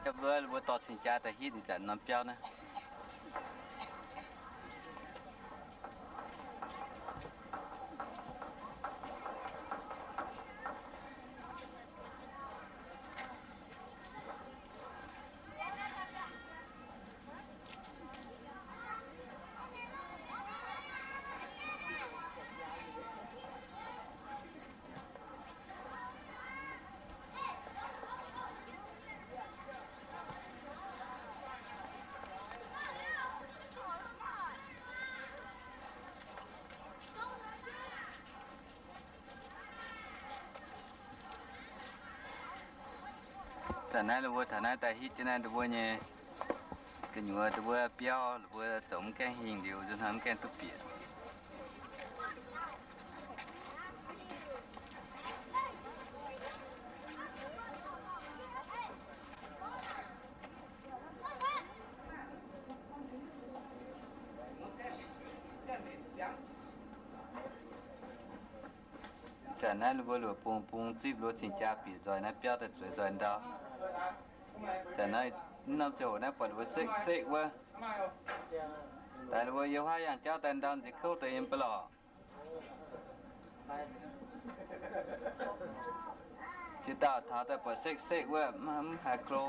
Mbuo, mbuo dorh cing-jaa daaih hitv ih zanc norm biauv naaiv. Zanc naaiv ninh mbuo taux naaiv daaih hitv jienv naaiv ninh mbuo nyei gu'nyuoz, ninh mbuo biauv, ninh mbuo zoux mv gaengh hingh liuz, nzunc hnoi mv gaengh duqv bieqc. Zanc naaiv ninh mbuo luoqc bung bung zipv luoqc cing-jaa bieqc nzoih naaiv biauv daaih zueiz nzoih ndau. Zanc naaiv norm ziangh hoc naaiv buatc ninh mbuo sekv-sekv wuov. Daaih ninh mbuo yiem huaav yangh jauv daaih ndau nziex kouv deix yiem ba'lorqc. Ziex dauh taux daaih buatc sekv-sekv wuov, mv haiz glo.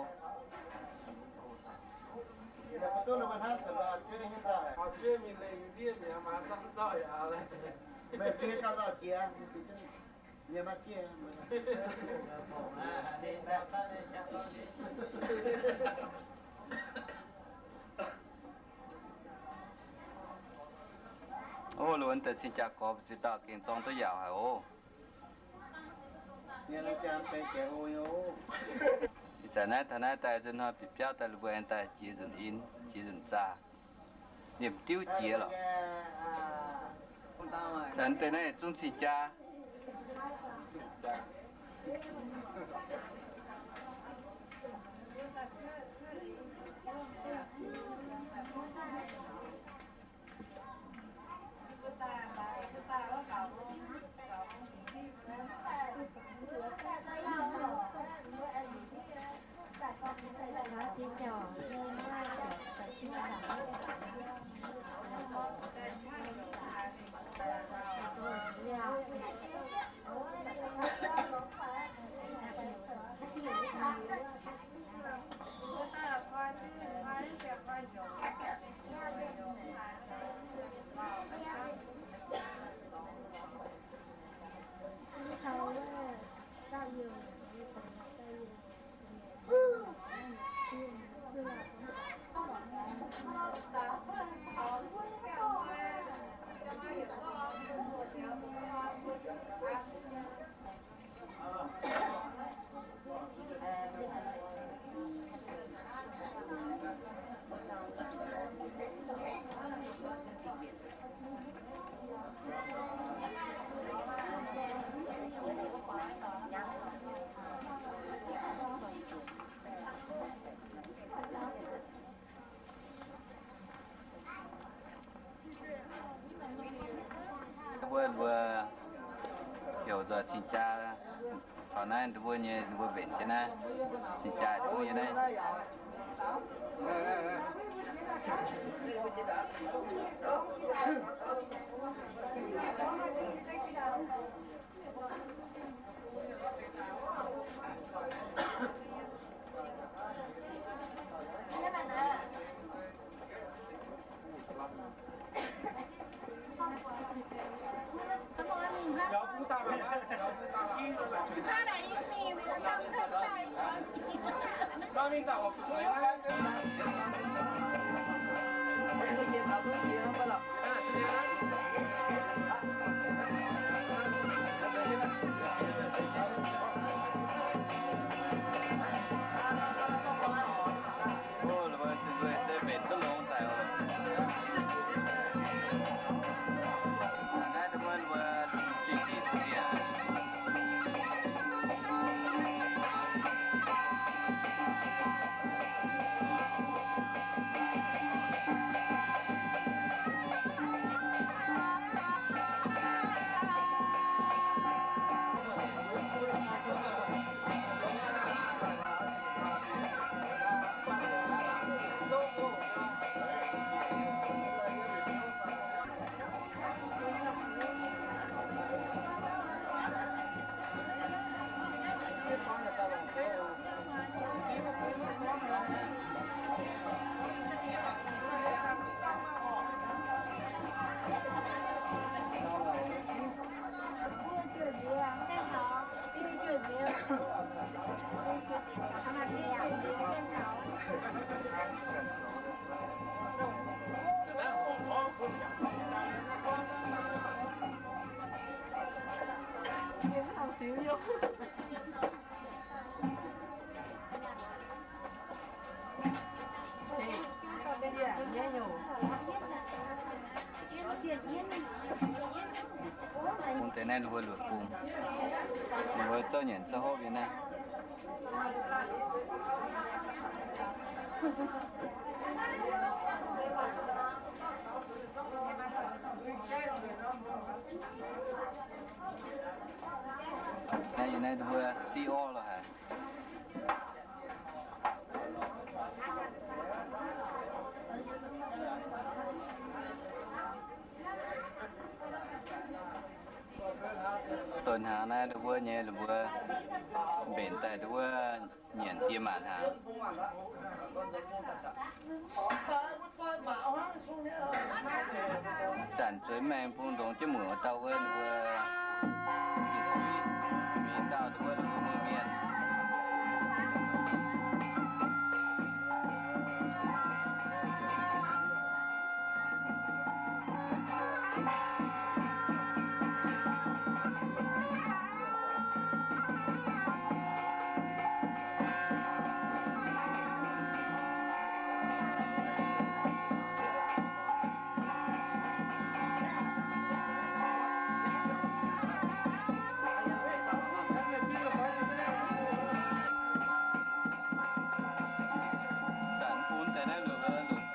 Ov, lunx deix cing-jaa gorx ziex dauh gengh zorng duqv yaauc haic oc. Ih zanc naaiv taux naaiv daaih nzunc hnoi bieqc biauv daaih, ninh mbuo aengx daaih jiex nzunc in, jiex nzunc zaah, liemh diuv jiex lorqc. Zanc deix naaiv zungv cing-jaa. Mbuo, mbuo heuc nzoih cing-jaa faaux naaiv, mbuo nyei, mbuo mbenc jienv naaiv cing-jaa zungv nyei naaiv. Naaiv mbuo luoqc bung, mbuo zouv nyanc zouv hopv nyei naaiv. Naaiv yie naaiv mbuo ziqv orv lo haic. Donx hnaangx naaiv, ndau wuov nyei la'mbuo mbenc daaih ndau wuov nyanc diex maac hnaangx. Zanc zueiz maengx bung ndongx jienv muoc wuov dauh wuov, ndau wuov, mingh dauh ndau wuov, ndau wuov mienh. Zanc bun daaih naaiv luoqc, luoqc bung.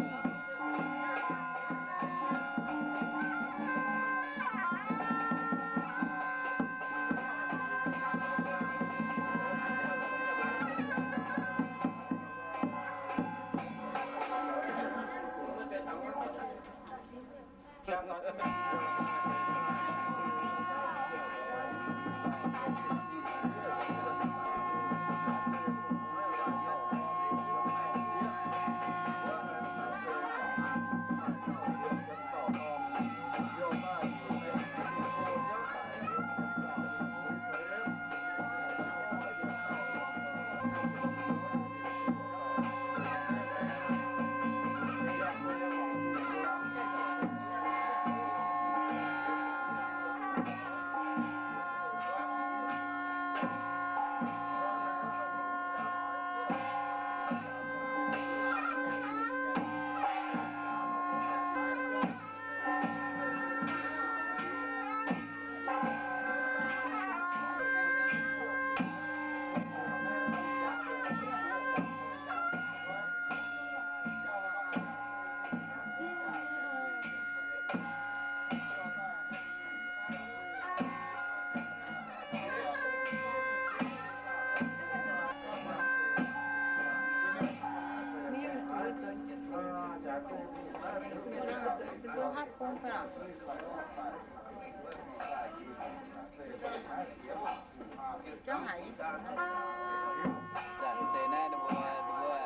Zanc deix naaiv mbuo, mbuo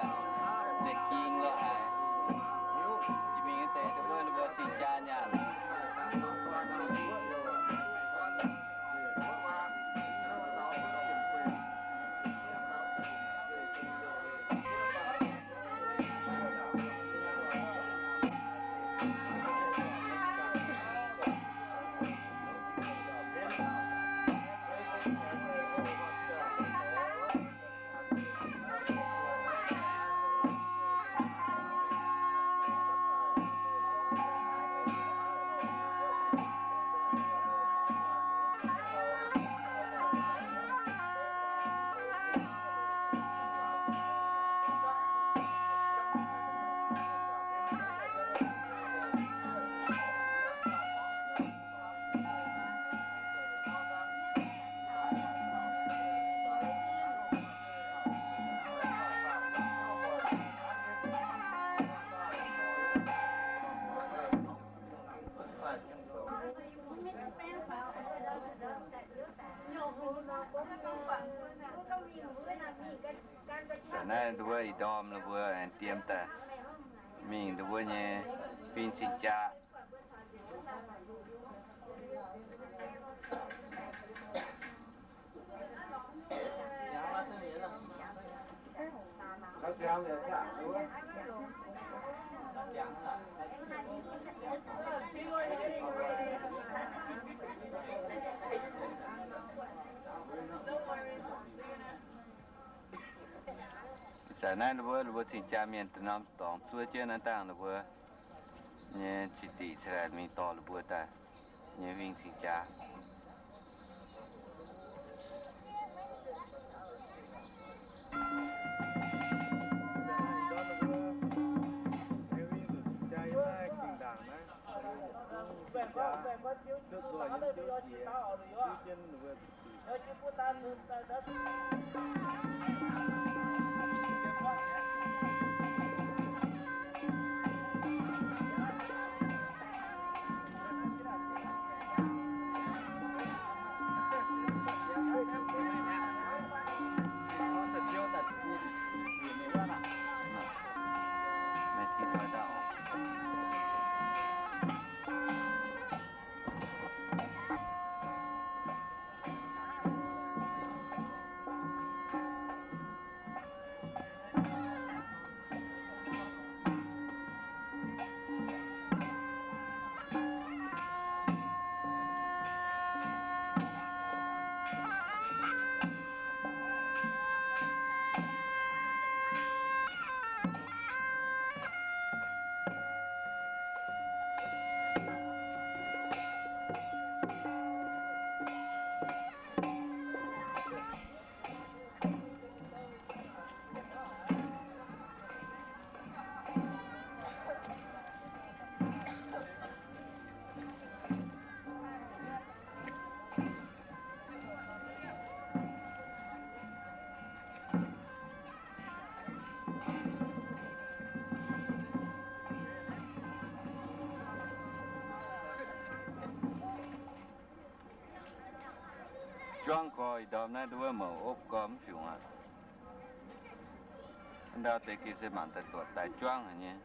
deix ging lo haic. Jiex mingh deix mbuo, mbuo cing-jaa nyaanh. Naaiv nduov ih ndorm ninh mbuo aengx diem daaih mingh nduov nyei fing cing-jaa. Zanc naaiv ninh mbuo, ninh mbuo cing-jaa mienh da'norm dorngx zuov jienv naaiv dangh ninh mbuo nyei cing-diqc cingx mingh dorh ninh mbuo daaih nyei huing cing-jaa. Juangv gorx ih ndorm naaiv nduov mouc opv gorx mv fiungc aqv. Ndau deix geh se mangc daaih duotc daaih juangv haic nyei.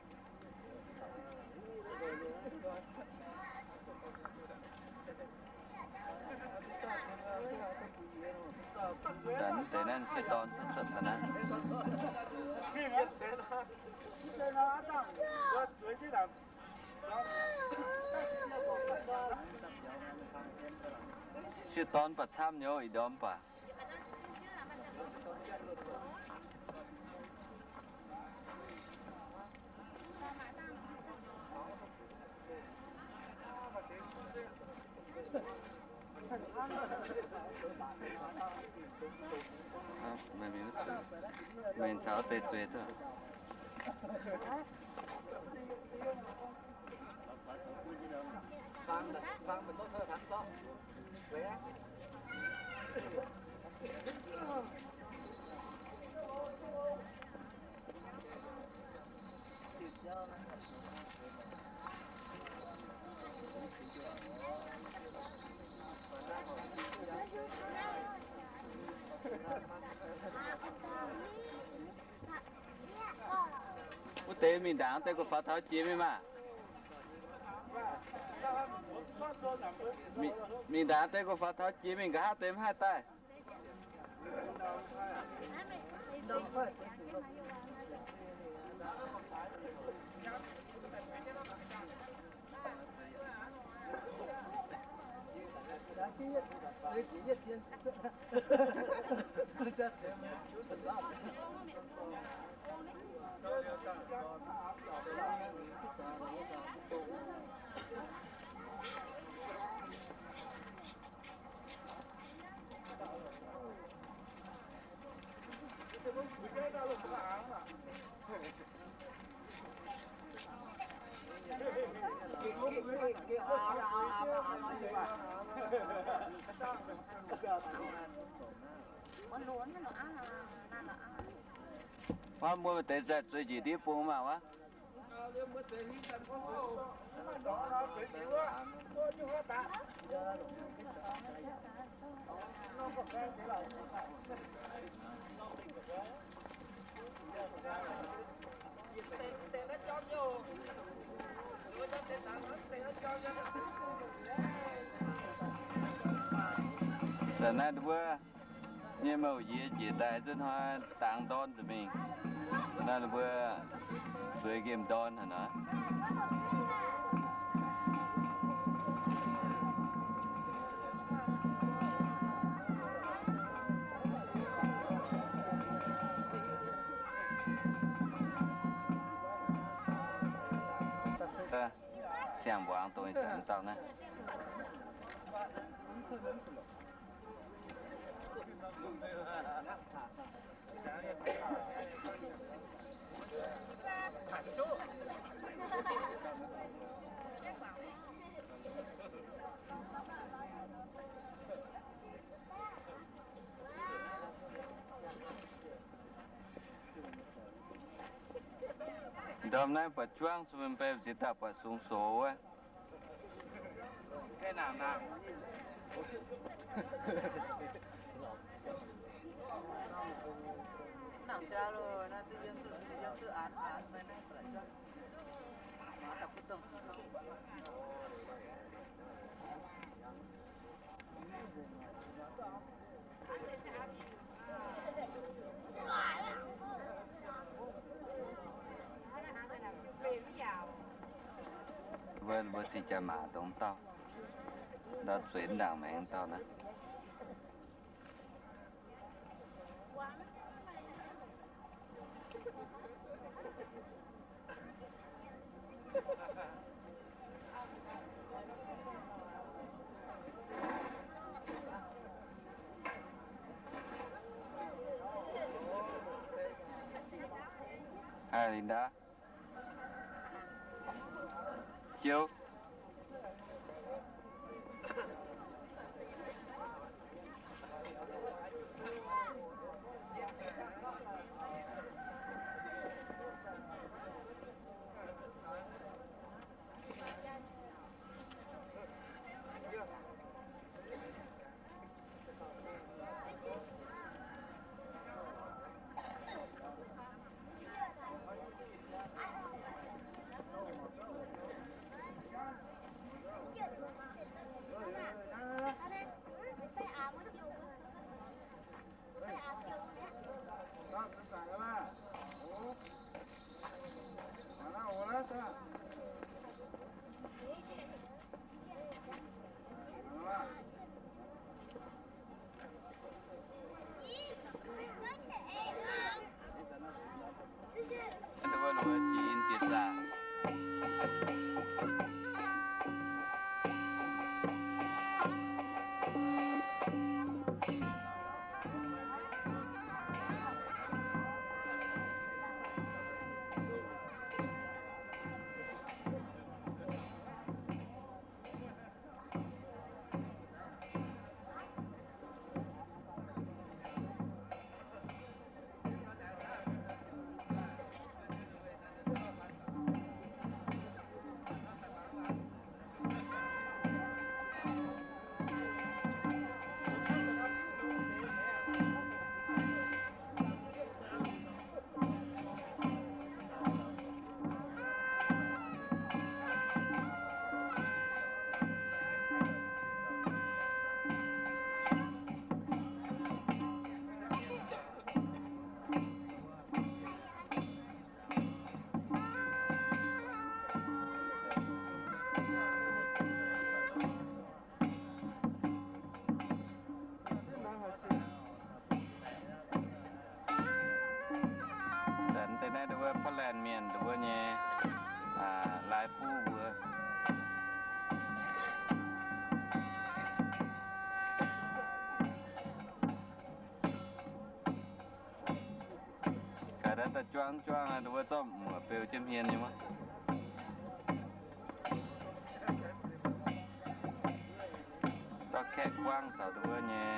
Deix naaiv se dorn cuotv cuotv daaih naaiv. Sieqv dorn baac camv nyei, ih ndorm baac. Mienh caux deix zueiz duqv. Wuov deix mingh ndaangc deix gu'faux taux jiex mingh maah. Mingh ndaangc deix gu'faux taux jiex mingh, nqa'haav deix mv haih daaih. Hnangv mbuo maaih deix zaih zueiz njiec ndiev bung maah wuov. Da'naaiv ninh mbuo nyei mouc yie njiec daaih zunv hnoi dangx ndorn nza'mingh. Naaiv ninh mbuo zueiz nqemh ndorn haic nor. Siang-mbuangz dongh ih zanc dauh naaiv. Ndorm naaiv buatc juangv, zuqc mienh bei ziex dauh buatc sung sox wuov. Wuov mbuo cing jaa-maac dongh dauh, ndau zueiz ndaangc maengx dauh naaiv. Haaix liuz ndaauv? Jiouv. Zanc deix naaiv nduov wuov Portland mienh nduov wuov nyei, aa, lai-buv mbuo. Gaax naaiv daaih juangv juangv naaiv nduov wuov zorqv muoc beu jienv hmien nyei wuov. Zorqv kaeqv guangv caux nduov wuov nyei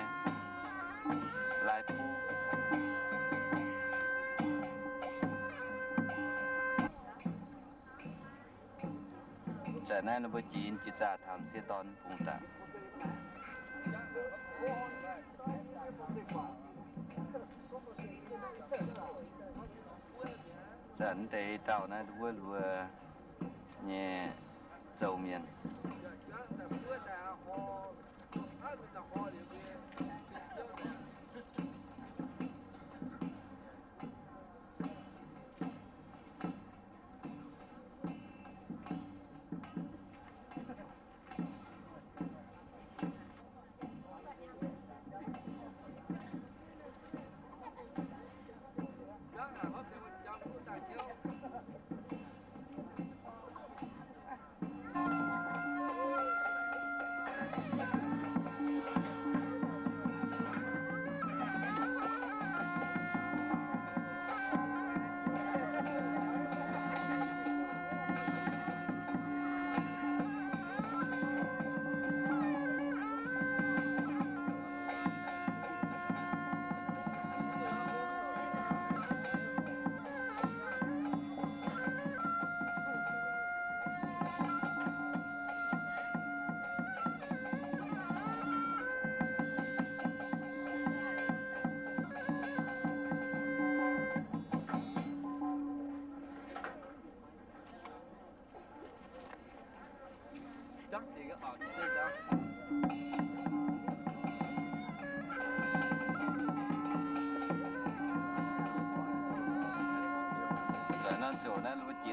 lai-buv. Zanc naaiv ninh mbuo jiex jiex zaah taux m'sieqv dorn bung daaih. Zanc deix dauh naaiv nduov wuov luoz nyei zoux mienh.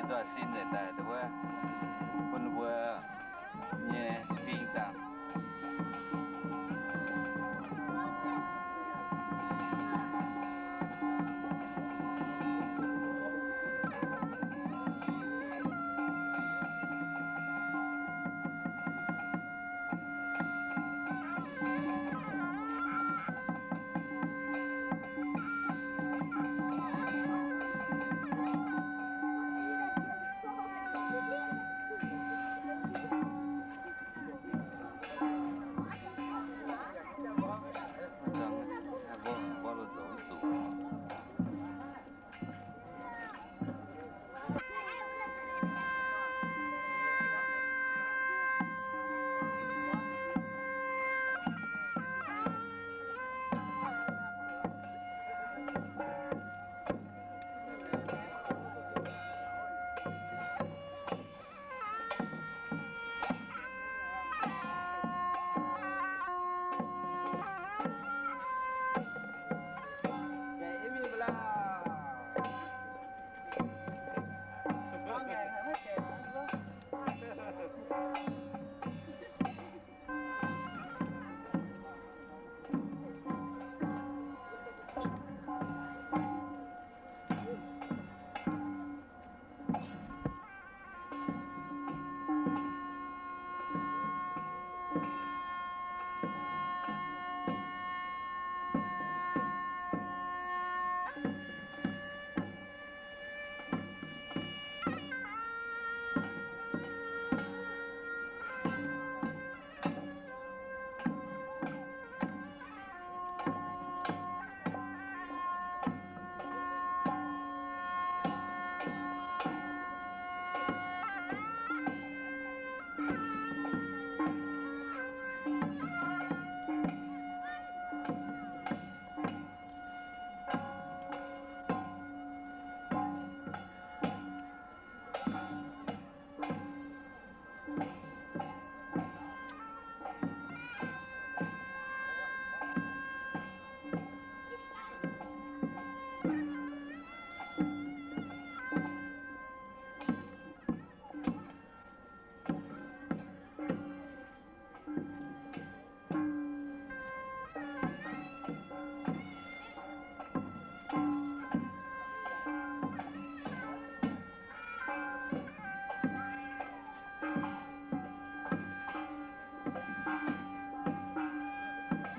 Nzoih sin daaih wuov, bun mbuo nyei fing dangh.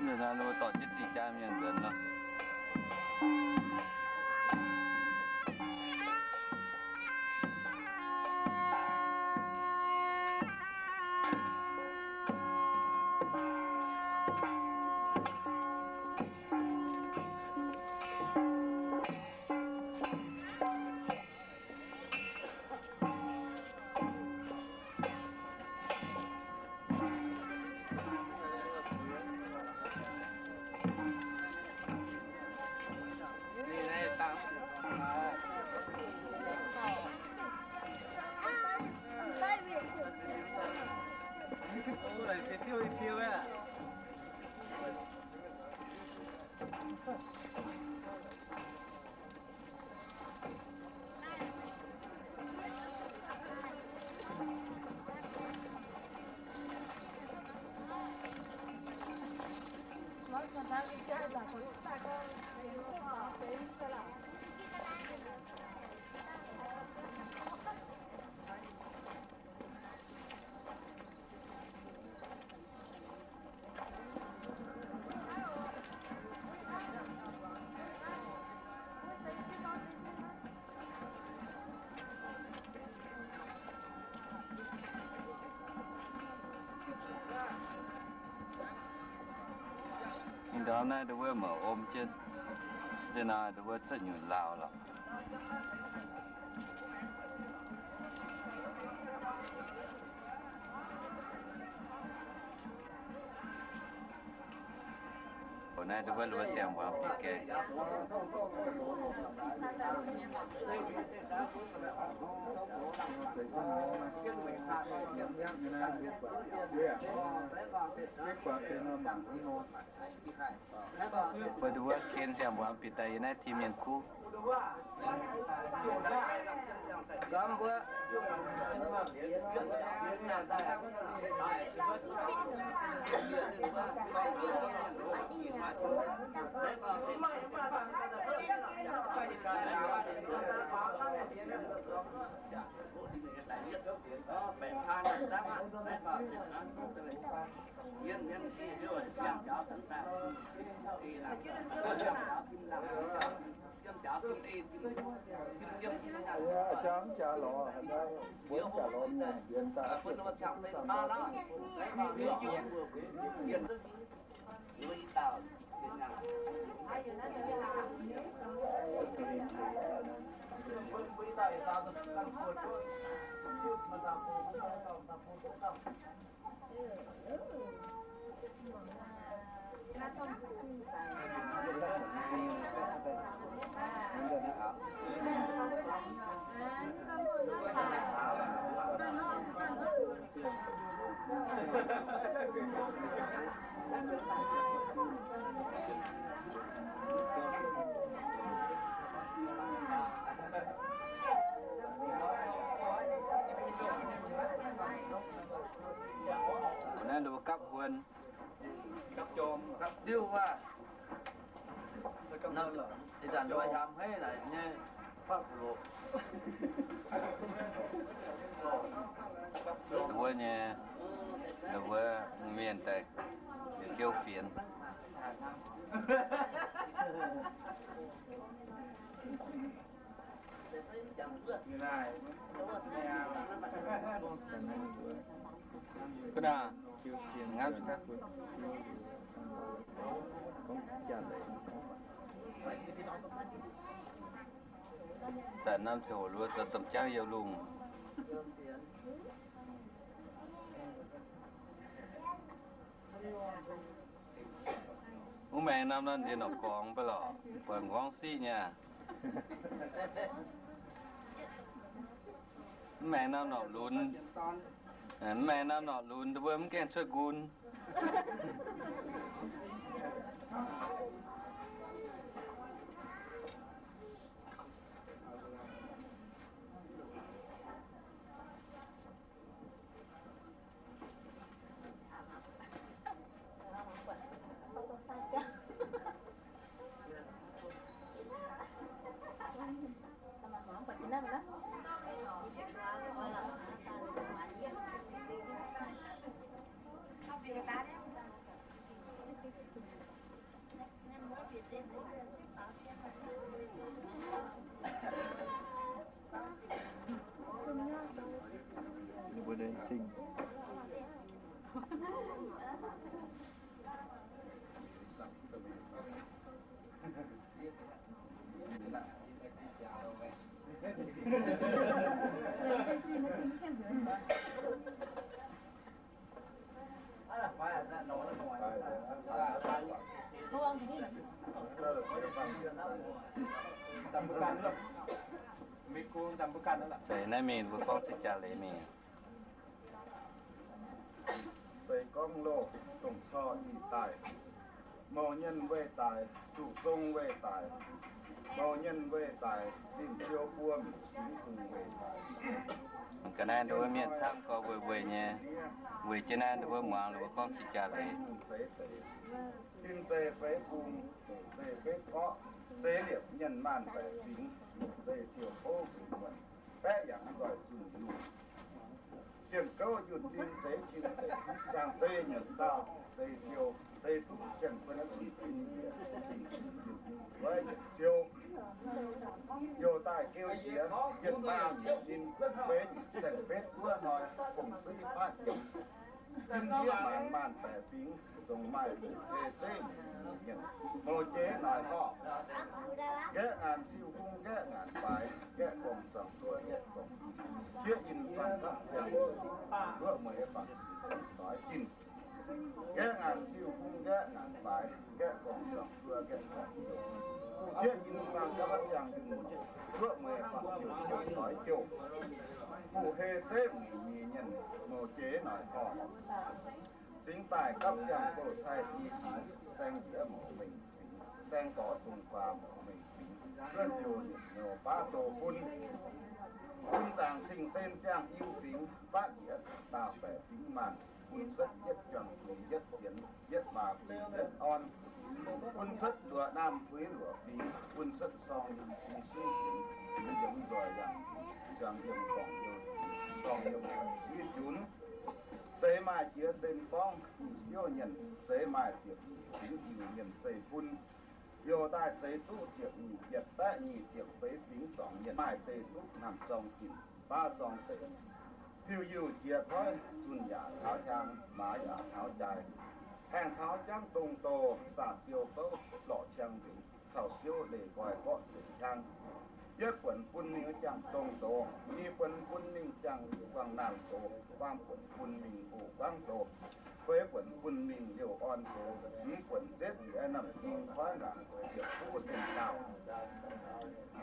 Ninh dorh jienv zingh jaa mienh nzuonx nor. Ih ndorm naaiv ndau wuov maiv om jienv, njang naaiv ndau wuov cuotv nyutc lauh lorqc. Naaiv ndau wuov luoqc siang-muangx bieqc gaengh. Mbuo nduov wuov ken siang mbuangz bieqc daaih yiem naaiv tim mienh kuv. Naaiv nduov gapv huon, gapv jorm, gapv diuv wuov. Ih zanc mbuo hiaam haiv naaic nyei, wuov nyei, wuov mienh daaih, jiouv fienx. Gunv aac, ngamv, zanc norm ziangh hoc luov zoux domh jangv youh lungh. Mv maengx norm nor nziex norqc gorngx mv baac lorqc, buatc m'nqorngv siqv nyei. Mv maengx norm norqc lunx, mv maengx norm norqc lunx, mbuo mv gaengh cuotv nqun. Mbuo daengx cing. Deix naaiv mingh mbuo gorngv se jaax-leiz mingh. Se gorngv loh dongh corc ih daaih, mouz nyienh weih daaih, zuqc zong weih daaih, mouz nyienh weih daaih, zinh ziou buo miuc singx kungx weih daaih. Ga'naaiv nduov mienh camv gorx weic weic nyei, weic jienv naaiv nduov muangx liuz gorngv se jaax-leiz. Tin zeiz feix bung, zeiz feix gorqv, zeiz liepc mienh maanh baeqc fingx, zeiz ziouc bouv nzuqc muonh, baeqv yangh nzoih zunh yungh. Zienh gouv yunh zinh zeiz zinh zeiz, zaangc zeiz nyanc saauh zeiz ziou, zeiz duqv zienh buonv zinh njiec, zinh zuqc wuov yietc ziou. Youh daaih geu jiex, yietc maah nyungc ninh feix nyungc saeng-betv wuov hnoi, fongc duqv fatv jiex. Zinh ndiev maanc maanh baeqc fingx, zongc maaih hec zeiv nyungc mienh, mouz jeiz naaic horpc. Nqaeqv ngaanc siu hung, nqaeqv ngaanc baaix, nqaeqv gorngv zuangx duov, nqaeqv gorngv qiex in fang gapv ziangh, luoqc mueiz fangx doix zinh. Nqaeqv ngaanc siu hung, nqaeqv ngaanc baaix, nqaeqv gorngv zuangx duov, nqaeqv gorngv Sieqv in faang gapv ziangh yunh, zuoqv mueiz faang ziouc ziouc doix jouh, fu hei zeiv muic nyiex nyienh, mouc jeiz noic horngh. Cingx daaih gapv ziangh bouh cai i fingx, saeng nziex mouc mengh fingx, saeng gorx dungz guaax mouc mengh fingx, zuov ziouc nyouz baav doz bun. Bun zaangc cing-sen ziangh i fingx, baqv nziex daauh baeqc fingx maanh, bun cuotv yietv juang fingx yietv zienx, yietv waac fingx yietv orn. Bun cuotv luoqc naamh puix luoqc fingx, bun cuotv sorng yiem fingx suiv fingx, fingx yiem nzoih yangh, yangh yiem dorngh yiem, dorngh yiem fingx junx. Zeix maaih jiex sen borngv, siouv nyienh zeix maaih ziepc nyeic fingx, Iu-Mienh zeiv-fun. Youh daaih zeix duqv ziepc nyeic yietc baeqv nyic ziepc feix fingx zuangx mienh, maaih zeiv duqv naamh zorng zinh, baav zorng deic. Piuv-yiuh jiex toiv, zunh yaac taux hiaang, maaz yaac taux jaaix. Haengh taux jangv dongh doz, saah-ziou bouv lorqc ciang nzengc, caux siouv leih nqoi gorqv zengc hiaang. Yietv buonc bun mingh jangx dongh doz, nyic buonc bun mingh jangx guangc naamh doz, faam buonc bun mingh oc guangv doz, feix buonc bun mingh liouh orn doz, hmz buonc nzetv liuz naamh ging koiv ngaanc, ziepc kuv zinh daauh.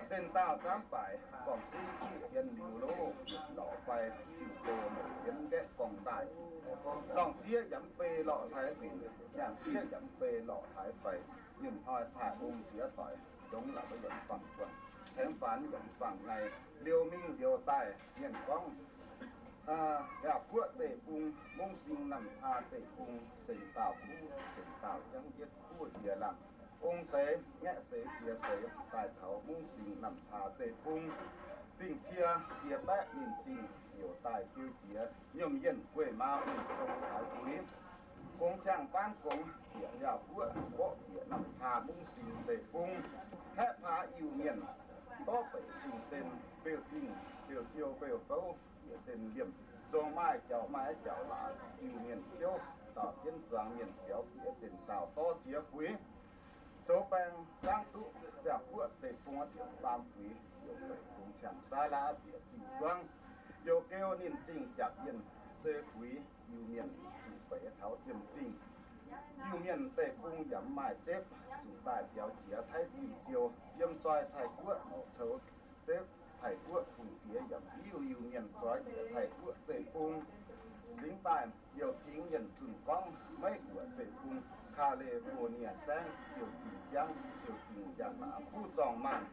Zinh daauh zaamv baaic, gorngv suiv jienv liuz loz, lorqc fai ziux doz, mouc jienv gaeqv gorngv daaih. Lorngh zieqv yaac mv bei lorqc hlaaix fingx, nyaanh zieqv yaac mv bei lorqc hlaaix fai. Nyunc hnoi taaih ong ziex doic, ndongx la'kuqv yaac mv fangx guangc, caengx faanx yaac mv fangx nyei, liouh mingh liouh daaih. Mienh gorngv, Yaauh Guoqv deic-bung, Mungv Sing Namh Haa deic-bung, zengc daauh kuv, zengc daauh jangv yietv kuv jiex laangh. Ong seix, ngaeqv seix, jiex seix, daaih taux Mungv Sing Namh Haa deic-bung. Dingh cie ziex baeqv ninh zingh, youc daaih biu jiex, nyiemc yienh gueiv maauh ninh zong taux buix. Gongx ziangh baanv gongx bieqc Yaauh Guoqv, mborqv bieqc Namh Haa Mungv Sing deic-bung. Haeqv paax Iu-Mienh, dorv beic cing-sen, beu dingh beu siou beu fouv, bieqc sen liemh, zong maaih jaux maaih jaux laaix, Iu-Mienh ziouv, dauh jienv zuangx mienh biaux bieqc sen daauh dorv ziex fuix. Zoux baeng zaangv duqv Yaauh Guoqv deic-bung bieqc faam fuix, youc feix gongx ziangh saav laav bieqc diuh zuangv, youc geu ninh zingh jatc yienh se fuix. Iu-Mienh zuqc feix taux ziemh zingh. Iu-Mienh deic-bung yaac mv maaih zepv, zuqc daaih biaux jiex Taiv diuh ziou, yiem zoi Taiv Guoqv mouc coux zepv. Taiv Guoqv fungx diex yaac mv hiuv Iu-Mienh zoi jiex Taiv Guoqv deic-bung. Cingx daaih youc tingx yienh zunh gorngv Meiv Guoqv deic-bung, California saengv, ziouc dingc jangv, ziouc dingc njang-maac kuv zorng maanh.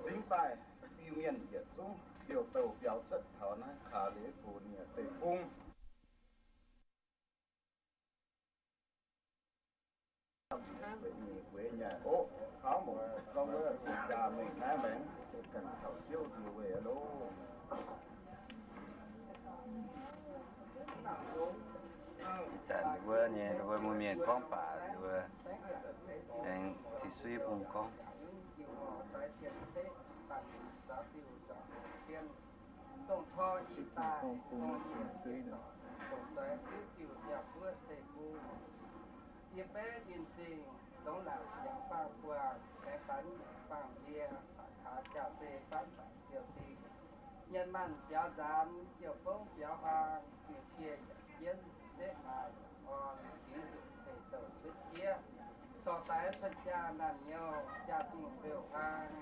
Cingx daaih Iu-Mienh yietc zungv biouv-douh biaux cuotv taux naaiv California deic-bung. Weic nyei oc, taux mouc gorngv wuov cing jaa mengh naaiv maengx, ganh caux siouv nziex weic loh. Ih zanc wuov nyei, wuov mbuo mienh gorngv baac wuov, aengx Tin-Suiv Bung gorngv. Dongh tor ih daaih, dongh yietc zinh, dongh doix fiuv diuh Yaauh Guoqv deic-bung. Yie beiv Win Zingh, dongh laangc ziangx faang buangh, aengx faanx faang ndie, faanx taux jaa-zei faanv faanx ziou dingh. Nyanc maanh biaux nzaamz, ziouc fouv biaux huaang, diuh cie yaac jienv, nzeqv maa yaac orn, fingx zuqc ceix douh cuotv jieqv. Dorh daix cuotv jaa naamh nyouh, jaa-dingh mbeux huaang,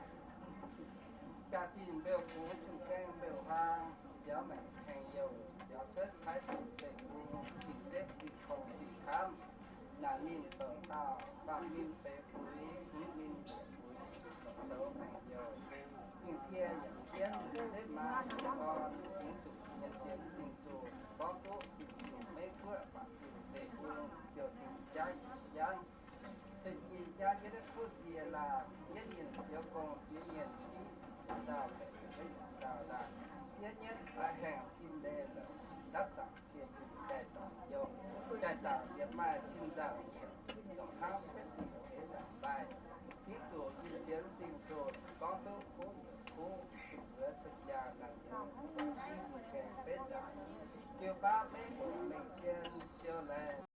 jaa-dingh mbeux kungx, jung gaeng mbeux huaang, biaux maengc tengx youh, biaux cuotv Taiv Guoqv deic-bung, zinh nzeqv zinh korng zinh kamv, naanc ninh douc daauh, faam ninh feix fuix, hmz ninh yietc fuix, zoux maengc youh. Dingh cie yaac jienv, nzeqv maa yaac orn, fingx zuqc nyanc sienx zingh zuqc, gorngv duqv zingh zuqc Meiv Guoqv, faam ninh feix fuix, ziouc dingc jangv jangv. Zinh jiex jangv jienv kuv ziex laangh, yietv nyienh ziouv gong ziex nyienh qiv, dauh baeqc ziex dauh laangh, yietv nyietv oix haengh fin-leiz lorqc, ndapv zaangc cie zinh jaaix zaangc youh, jaaix zaangc yietc maaih cin zaangc yietc, zinh longc hnangv betv zinh eix zaangc mbaih. Fingx zuqc zinh fienx zingh zuqc, gorngv duqv kuv yietc kuv, zuqc wuov cuotv jaa naamh nyouz, fingx zuqc gaengh betv zaangc, ziouc baav meiv guoqv mengh jien siou laih.